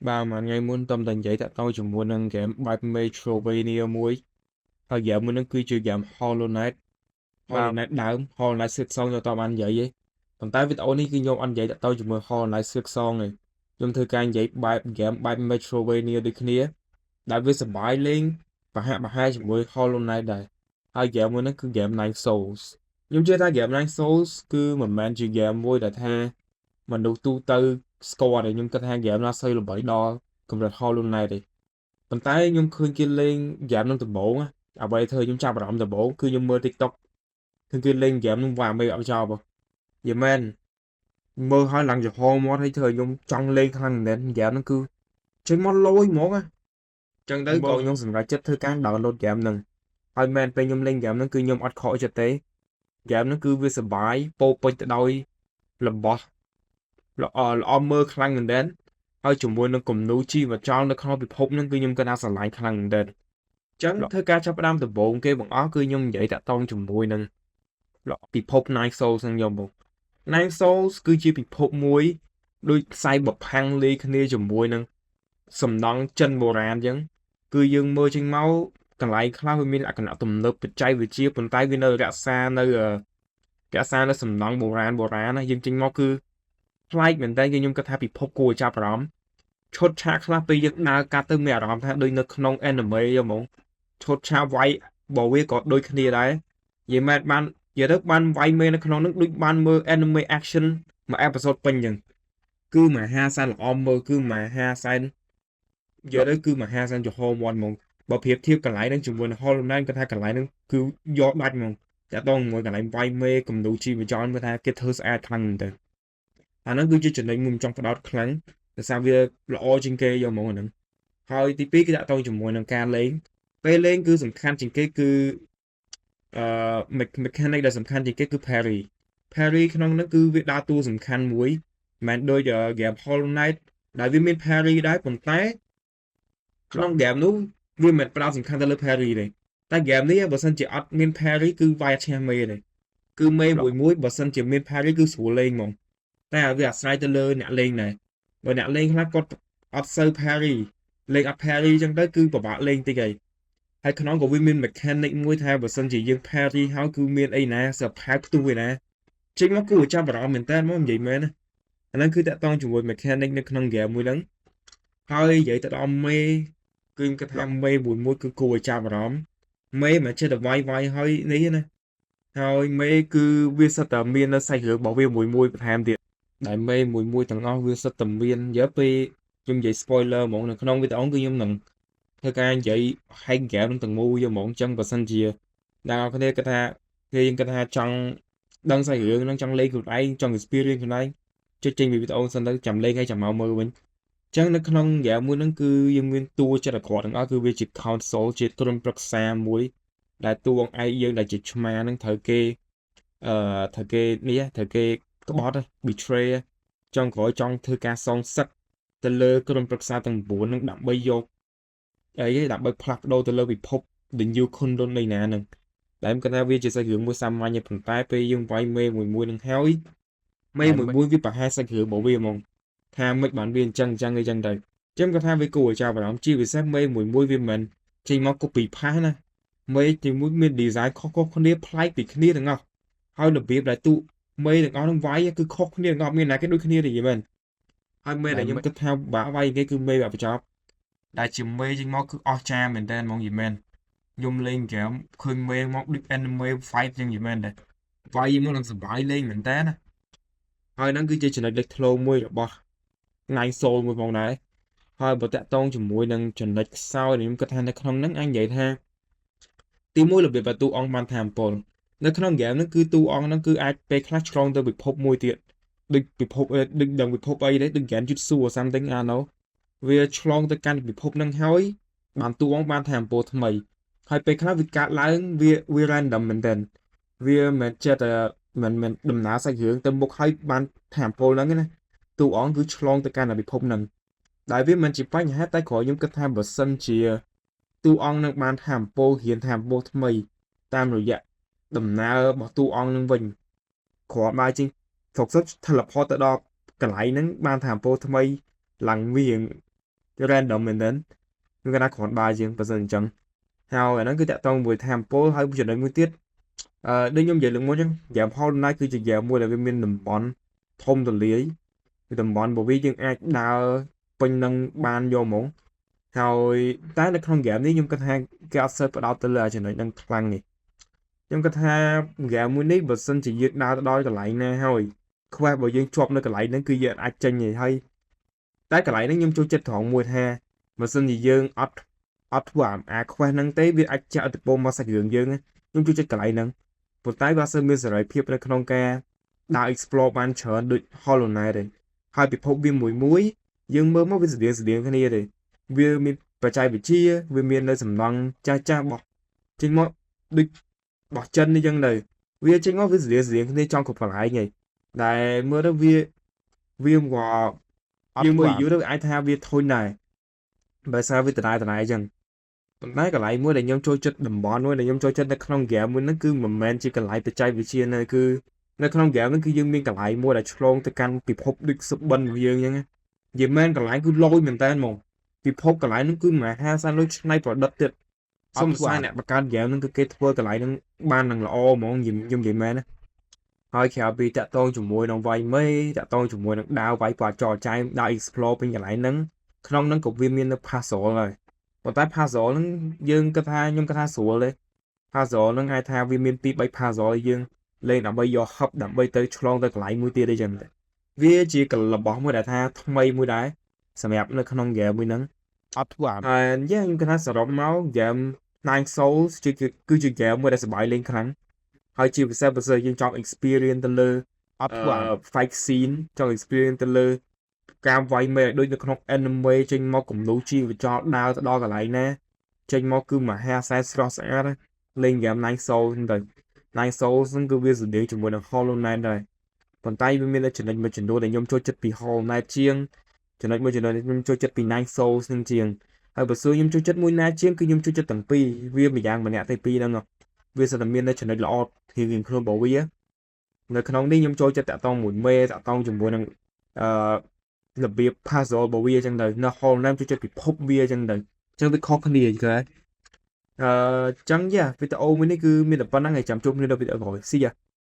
បាទមួយថ្ងៃមុនតំតែនិយាយតាក់ទងជាមួយនឹងហ្គេមបែប Metroidvania មួយហើយហ្គេមមួយហ្នឹងគឺជាហ្គេម Hollow Knight Hollow Knight ដើម Hollow Knight Silksong ខ្ញុំតបាននិយាយទេប៉ុន្តែវីដេអូនេះគឺខ្ញុំអត់និយាយតាក់ទងជាមួយ Hollow Knight Silksong ទេ។ខ្ញុំធ្វើការនិយាយបែបហ្គេមបែប Metroidvania ដូចគ្នាដែលវាសប្បាយលេងប្រហាក់ប្រហែលជាមួយ Hollow Knight ដែរហើយហ្គេមមួយហ្នឹងគឺហ្គេម Nine Sols។ ខ្ញុំជឿថាហ្គេម Nine Sols គឺមិនមែនជាហ្គេមមួយដែលថាមនុស្សទូទៅស្គាល់ទេ។ខ្ញុំគិតថាហ្គេមណាសូវល្បីដល់កម្រិត Hollow Knight ទេប៉ុន្តែខ្ញុំឃើញគេលេងហ្គេមហ្នឹងដំបូងអ្វីធ្វើខ្ញុំចាប់អារម្មណ៍ដំបូងគឺខ្ញុំមើល TikTok ឃើញគេលេងហ្គេមហ្នឹងវ៉ាមេអត់ចប់យីមែនមើលហើយឡើងចំហមាត់ហើយធ្វើឲ្យខ្ញុំចង់លេងខ្លាំងមែនហ្គេមហ្នឹងគឺចេញមកលយហ្មងណាចឹងទៅក៏ខ្ញុំសម្រេចចិត្តធ្វើការ download ហ្គេមហ្នឹងហើយមែនពេលខ្ញុំលេងហ្គេមហ្នឹងគឺខ្ញុំអត់ខកចិត្តទេ។ហ្គេមហ្នឹងគឺវាសប្បាយពោពេញទៅដោយរបស់ល្អល្អមើលខ្លាំងមែនទែនហើយជាមួយនឹងគំនូរជីវចលនៅក្នុងពិភពហ្នឹងគឺខ្ញុំគិតថាស្រឡាញ់ខ្លាំងមែនទែនចឹងធ្វើការចាប់ផ្ដើមដំបូងគេបង្អស់គឺខ្ញុំនិយាយតាក់ទងជាមួយនឹងពិភព Nine Sols ហ្នឹងយកមក Nine Sols គឺជាពិភពមួយដូចខ្សែបផាំងលាយគ្នាជាមួយនឹងសំណង់ចិនបុរាណអញ្ចឹងគឺយើងមើលចេញមកកន្លែងខ្លះវាមានលក្ខណៈទំនើបបច្ចេកវិទ្យាប៉ុន្តែវានៅរក្សានៅសំណង់បុរាណបុរាណណា។យើងចេញមកគឺប្លែកមែនតើគឺខ្ញុំគិតថាពិភពគួរឲ្យចាប់អារម្មណ៍ឈុតឆាកខ្លះពេលយើងដើរកាត់ទៅមានអារម្មណ៍ថាដូចនៅក្នុង anime ហ្មងឈុតឆាកវាយបើវាក៏ដូចគ្នាដែរនិយាយមែនបាននិយាយទៅបានវាយមេនៅក្នុងនោះដូចបានមើល anime action មួយ episode ពេញអញ្ចឹងគឺមហាសែនល្អមើលគឺមហាសែននិយាយទៅគឺមហាសែនចំហមាត់ហ្មងបើប្រៀបធៀបកន្លែងហ្នឹងជាមួយនឹង Hollow Knight គាត់ថាកន្លែងហ្នឹងគឺយកដាច់ហ្មងតាក់ទងមួយកន្លែងវាយមេគំនូរជីវចលគាត់ថាគេធ្វើស្អាតខ្លាំងមែនទែនអាហ្នឹងគឺជាចំណុចមួយខ្ញុំចង់ផ្ដោតខ្លាំងដោយសារវាល្អជាងគេយកហ្មងអាហ្នឹងហើយទី2គឺតាក់ទងជាមួយនឹងការលេងពេលលេងគឺសំខាន់ជាងគេគឺអឺ mechanic ដែលសំខាន់ជាងគេគឺ parry។ Parry ក្នុងហ្នឹងគឺវាដើរតួសំខាន់មួយមិនមែនដូច game Hollow Knight ដែលវាមាន parry ដែរប៉ុន្តែក្នុង game នោះវាមិនផ្ដោតសំខាន់ទៅលើ parry ទេ។តែ game នេះបើសិនជាអត់មាន parry គឺវាយអត់ឈ្នះមេទេ។គឺមេមួយមួយបើសិនជាមាន parry គឺស្រួលលេងហ្មងតែវាអាស្រ័យទៅលើអ្នកលេងដែរបើអ្នកលេងខ្លះគាត់អត់សូវ parry លេងអត់ parry ចឹងទៅគឺពិបាកលេងតិចហើយហើយក្នុងក៏វាមាន mechanic មួយថាបើសិនជាយើង parry ហើយគឺមានអីណាសផាវផ្ទុះឯណាចេញមកគួរចាប់អារម្មណ៍មែនតើមកនិយាយមែនណាអាហ្នឹងគឺតាក់ទងជាមួយ mechanic នៅក្នុង game មួយហ្នឹងហើយនិយាយទៅដល់មេគឺខ្ញុំគិតថាមេមួយមួយគឺគួរឲ្យចាប់អារម្មណ៍មេមិនចេះតែវាយវាយហើយនេះណាហើយមេគឺវាសិតតែមាននៅសាច់រឿងរបស់វាមួយមួយបន្ថែមទៀតដែលមេមួយមួយទាំងអស់វាសិតតែមាននិយាយពេលខ្ញុំនិយាយ spoiler ហ្មងនៅក្នុងវីដេអូគឺខ្ញុំនឹងធ្វើការនិយាយ hack game នឹងទាំងមូលយកហ្មងអញ្ចឹងបើសិនជាអ្នកនរគ្នាគិតថាគេយើងគិតថាចង់ដឹងសាច់រឿងហ្នឹងចង់លេងខ្លួនឯងចង់ experience ខ្លួនឯងចុចចេញពីវីដេអូសិនទៅចាំលេងហើយចាំមកមើលវិញអញ្ចឹងនៅក្នុងហ្គេមមួយហ្នឹងគឺយើងមានតួចិត្តអាក្រក់ទាំងអស់គឺវាជា council ជាក្រុមប្រឹក្សាមួយដែលតួអង្គឯកយើងដែលជាឆ្មាហ្នឹងត្រូវគេនេះត្រូវគេក្បត់ betray ចង់ក្រោយចង់ធ្វើការសងសឹកទៅលើក្រុមប្រឹក្សាទាំង9ហ្នឹងដើម្បីយកអីដើម្បីផ្លាស់ប្ដូរទៅលើពិភព The New Kunlun នៃណាហ្នឹងដែលខ្ញុំគិតថាវាជាសាច់រឿងមួយសាមញ្ញទេប៉ុន្តែពេលយើងវាយមេមួយមួយនឹងហើយមេមួយមួយវាប្រហែលសាច់រឿងរបស់វាហ្មងថាមិនបានវាអញ្ចឹងអញ្ចឹងអីចឹងទៅអញ្ចឹងគាត់ថាវាគួរឲ្យចាប់អារម្មណ៍ជាពិសេសមេមួយមួយវាមិនមែនចេញមក copy paste ណា។មេទីមួយមាន design ខុសៗគ្នាប្លែកពីគ្នាទាំងអស់ហើយរបៀបដែលទូមេទាំងអស់ហ្នឹងវាយគឺខុសគ្នាទាំងអស់មានណាគេដូចគ្នាទេយីមែនហើយមេដែលខ្ញុំគិតថាបាក់វាយគេគឺមេបែបបញ្ចប់ដែលជាមេចេញមកគឺអស្ចារ្យមែនតើហ្មងយីមែនខ្ញុំលេងហ្គេមឃើញមេមកដូច anime fight ចឹងយីមែនដែរវាយមកនឹងសប្បាយលេងមែនតើណាហើយហ្នឹងគឺជាចំណុចលេចធ្លោមួយរបស់ Nine Soul មួយផងដែរហើយបើតាក់ទងជាមួយនឹងចំណុចខ្សោយខ្ញុំគិតថានៅក្នុងហ្នឹងអញនិយាយថាទីមួយរបៀបដែលតួអង្គបានថាមពលនៅក្នុងហ្គេមហ្នឹងគឺតួអង្គហ្នឹងគឺអាចពេលខ្លះឆ្លងទៅពិភពមួយទៀតដូចពិភពដូចដឹងពិភពអីទេដូច Genjutsu or something, I know វាឆ្លងទៅកាន់ពិភពហ្នឹងហើយបានតួអង្គបានថាមពលថ្មីហើយពេលខ្លះវាកើតឡើងវា random មែនទែនវាមិនចេះតែមិនមិនដំណើរសាច់រឿងទៅមុខហើយបានថាមពលហ្នឹងណាតួអង្គគឺឆ្លងទៅកាន់ពិភពហ្នឹងដែលវាមិនជាបញ្ហាតែគ្រាន់ខ្ញុំគិតថាបើសិនជាតួអង្គនឹងបានថាមពលរៀនថាមពលថ្មីតាមរយៈដំណើររបស់តួអង្គនឹងវិញគ្រាន់បើជាងស្រុកសុទ្ធ teleport ទៅដល់កន្លែងហ្នឹងបានថាមពលថ្មីឡើងវា random មែនទែនខ្ញុំគាត់ថាគ្រាន់បើជាងបើសិនអញ្ចឹងហើយអាហ្នឹងគឺតាក់ទងមួយថាមពលហើយចំណុចមួយទៀតអឺដូចខ្ញុំនិយាយលើកមុនអញ្ចឹងហ្គេម Hollow Knight គឺជាហ្គេមមួយដែលវាមានតំបន់ធំទូលាយគឺតំបន់របស់វាយើងអាចដើរពេញនឹងបានយកហ្មងហើយតែនៅក្នុងហ្គេមនេះខ្ញុំគិតថាគេអត់សូវផ្ដោតទៅលើចំណុចហ្នឹងខ្លាំងនេះខ្ញុំគិតថាហ្គេមមួយនេះបើសិនជាយើងដើរទៅដល់កន្លែងណាហើយ quest របស់យើងជាប់នៅកន្លែងហ្នឹងគឺយើងអាចចេញទេហើយតែកន្លែងហ្នឹងខ្ញុំចូលចិត្តត្រង់មួយថាបើសិនជាយើងអត់ធ្វើអា quest ហ្នឹងទេវាអាចចាក់ឥទ្ធិពលមកសាច់រឿងយើងខ្ញុំចូលចិត្តកន្លែងហ្នឹងប៉ុន្តែវាអត់សូវមានសេរីភាពនៅក្នុងការដើរ explore បានច្រើនដូច Hollow Knight ទេហើយពិភពវាមួយមួយយើងមើលមកវាស្តៀងស្តៀងគ្នាទេវាមានបច្ចេកវិទ្យាវាមាននៅសំណង់ចាស់ចាស់របស់ចេញមកដូចរបស់ចិននេះចឹងទៅវាចេញមកវាស្តៀងស្តៀងគ្នាចង់គ្រប់កន្លែងឯងដែលមើលទៅវាវាក៏យើងមើលយូរទៅអាចថាវាធុញដែរបើសារវាដដែលដដែលចឹងប៉ុន្តែកន្លែងមួយដែលខ្ញុំចូលចិត្តតំបន់មួយដែលខ្ញុំចូលចិត្តនៅក្នុងហ្គេមមួយហ្នឹងគឺមិនមែនជាកន្លែងបច្ចេកវិទ្យានៅគឺនៅក្នុងហ្គេមហ្នឹងគឺយើងមានកន្លែងមួយដែលឆ្លងទៅកាន់ពិភពដូចសុបិនរបស់យើងអញ្ចឹងនិយាយមែនកន្លែងគឺលយមែនតើហ្មងពិភពកន្លែងហ្នឹងគឺមហាសាលលុយច្នៃប្រឌិតទៀតសុំសរសើរអ្នកបង្កើតហ្គេមហ្នឹងគឺគេធ្វើកន្លែងហ្នឹងបាននឹងល្អហ្មងខ្ញុំនិយាយមែនណាហើយក្រៅពីតាក់ទងជាមួយនឹងវាយមេតាក់ទងជាមួយនឹងដាវវាយប៉ាចចែមដើរ explore ពេញកន្លែងហ្នឹងក្នុងហ្នឹងក៏វាមាននៅ puzzle ដែរប៉ុន្តែ puzzle ហ្នឹងយើងគិតថាខ្ញុំគិតថាស្រួលទេ puzzle ហ្នឹងអាចថាវាមាន2 3 puzzle ឲ្យយើងលេងដើម្បីយក hub ដើម្បីទៅឆ្លងទៅកន្លែងមួយទៀតអីចឹងទៅវាជាករបស់មួយដែលថាថ្មីមួយដែរសម្រាប់នៅក្នុង game មួយហ្នឹង អត់ធ្វើអា ហើយយ៉ាខ្ញុំគិតថាសរុបមក game Nine Sols គឺជា game មួយដែលសប្បាយលេងខ្លាំងហើយជាពិសេសបើសិនយើងចង់ experience ទៅលើ អត់ធ្វើអា fight scene ចង់ experience ទៅលើការវាយមេឲ្យដូចនៅក្នុង anime ចេញមកគំនូជីវចលដើរទៅដល់កន្លែងណាចេញមកគឺមហាសែនស្រស់ស្អាតណាលេង game Nine Sols ហ្នឹងទៅ Nine Sols ហ្នឹងគឺវាស្រដៀងជាមួយនឹង Hollow Knight ដែរប៉ុន្តែវាមានចំណុចមួយចំនួនដែលខ្ញុំចូលចិត្តពី Hollow Knight ជាងចំណុចមួយចំនួនដែលខ្ញុំចូលចិត្តពី Nine Sols ហ្នឹងជាងហើយបើសួរខ្ញុំចូលចិត្តមួយណាជាងគឺខ្ញុំចូលចិត្តទាំងពីរវាម្យ៉ាងម្នាក់តែពីរហ្នឹងវាសិតតែមាននៅចំណុចល្អរៀងៗខ្លួនរបស់វានៅក្នុងនេះខ្ញុំចូលចិត្តតាក់ទងមួយមេតាក់ទងជាមួយនឹងអឺរបៀប puzzle របស់វាអញ្ចឹងទៅនៅ Hollow Knight ចូលចិត្តពិភពវាអញ្ចឹងទៅអញ្ចឹងវាខុសគ្នាគេអឺចឹងយ៉ាវីដេអូមួយនេះគឺមានតែប៉ុណ្្នឹងហើយចាំជួបគ្នានៅវីដេអូក្រោយ See ya.